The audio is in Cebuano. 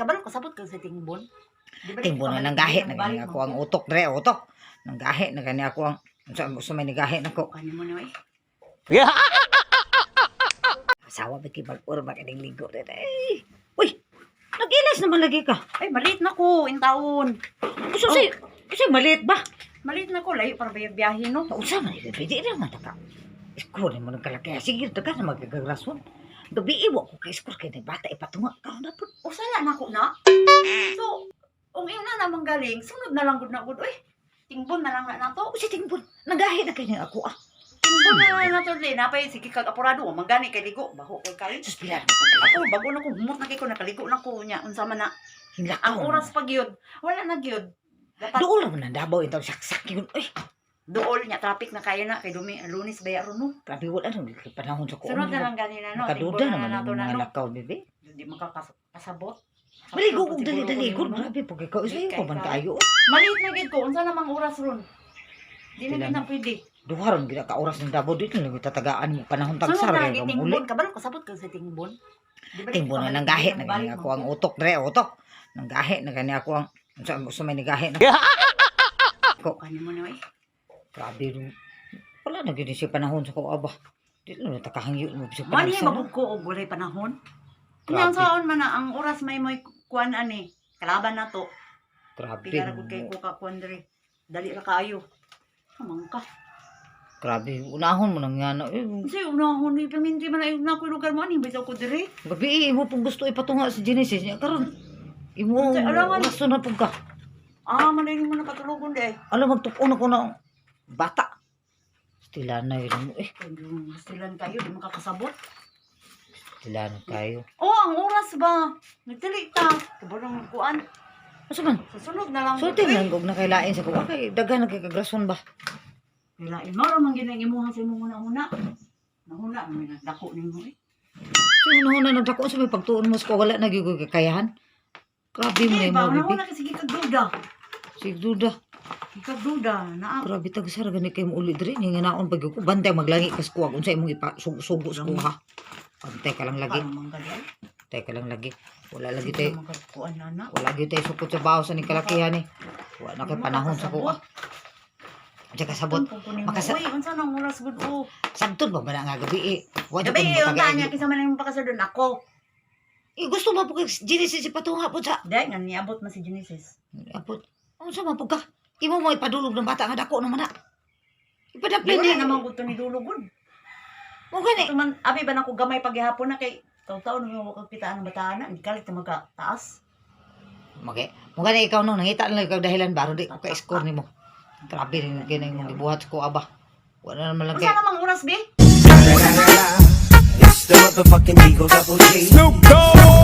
Kabalo kasabot ka sa tingbon. Di ba Tingbon na nanggahi na gani ako ang utok dre, utok. Nanggahi na gani ako ang unsa gusto may nigahi nako. Kani mo na eh. Asawa ba kay bag-or ba kining ligo dre. Ay. Uy, nag-ilas naman lagi ka. Ay, maliit na ko in taon. Gusto si gusto maliit ba? Maliit na ko layo para biyahe, no. Unsa man pwede na man ta ka. Score mo ng kalaki. Sige, taga na magkagagrason. Gabi iwa ko kay score kay ni bata ipatunga karon na pud. Usala na ko na. So, ung ina namang galing, sunod na lang gud na gud oy. Tingbon na lang na nato. Usa tingbon, nagahi na kay ni ako ah. Tingbon na lang nato dili napay sige kag apurado manggani kay ligo baho kay kay. Sus pila na pagkalaki. Ako bago na ko humot na kay ko, nakaligo na ko nya unsa man na Hinlakaw. ang oras pa gyud. Wala na gyud. Dapat Dool naman ang Davao ito saksak yun. Uy, dool nya traffic na kayo na kay dumi Lunes ba ron, no. grabe wala nang panahon sa kuon. Sunod na lang gani na, no. Nakaduda Tingbon na naman lang ang nato na, mga no. lakaw, bebe. Hindi makakasabot. Maligo kong dali-dali ko. Grabe po kay Isa ko man kayo. Maliit na gid ko unsa namang oras ron. Di na Pila gid na pwede. Duha ron gina ka oras ng Davao dito lang tatagaan mo panahon Sunod tagsar na kay lang ka gid muli. tingbon, kabalo kasabot ka sa tingbon. Di ba Tingbon na nanggahi na gani ako ang utok dre, utok. Nanggahi na gani ako ang unsa gusto may nigahi na. Ko Kani mo na eh. grabe ron. Wala na gid siya panahon sa ko aba. Dito na takahangyo mo sa Mani panahon. magug ko og walay panahon. Grabe. Nya saon man na ang oras may moy kuan ani. Kalaban na to. Grabe. Pila ra gud kay ko ka kuan diri. Dali ra kaayo. Amang ka. Grabe, unahon mo nang nga na. Eh, Unsay unahon ni paminti man ay na ko lugar mo ani bitaw ko diri. gabi, imo pong gusto ipatunga sa Genesis niya. Karon, imo, Unsay, alangan. rason na pong ka. Ah, manay mo na patulugon di. Alam, magtukon ako ng bata. Stila na yun mo eh. Silan kayo di makakasabot. Stila na kayo. Oh, ang oras ba? Nagdali ta. Kabarang kuan. Asa man? Sa sunod na lang. Sulti lang kog nakailain sa kuha. Kay daghan na kay kagrason ba? Kailain mo man ginang imuha sa imong una-una. Nahuna man nang dako nimo eh. So, unahon na nagdako sa may pagtuon mo sa kuha, wala na gyud ko'y kakayahan. Grabe mo Eh, na ba mo, bibi. unahuna kasi sige kag duda. Sige, duda. Sige kag duda na. Grabe tagsara gani kay mo uli diri. Nga naon pag ko bantay maglangi kas kuha unsa imong ipa sugo sa kuha. Bantay ka lang lagi. Parang manggali. Bantay ka lang lagi. Wala lagi tayo. Kuan na na. Wala gyud tayo sukot sa baho sa ning kalakihan eh. Wala na kay panahon sa kuha. Diya kasabot. Uy, unsa nang oras gud o? Sabton ba ba na nga gabi eh. Wa jud Gabi ko eh, unta matagayan. niya kinsa man imong pakasudon ako. Eh, gusto mo po kay Genesis ipatunga po sa. Dai nga niabot man si Genesis. Apot. Unsa man po ka? Imo mo ipadulog ng bata nga dako naman na. Di Ipadaplin wala ni. naman gud to ni dulo gud. Mo gani. Ito man abi ba nako gamay paghihapon na kay taw-taw na mo kag pitaan ang bataan na, hindi kalit na magkataas. Mage. Mo gani ikaw no nangita lang ikaw dahilan ba di ko ka score nimo. Grabe rin gani imong gibuhat ko aba. Wala naman lang kay Unsa namang oras be? It's the motherfucking Eagle Double G. Snoop Dogg.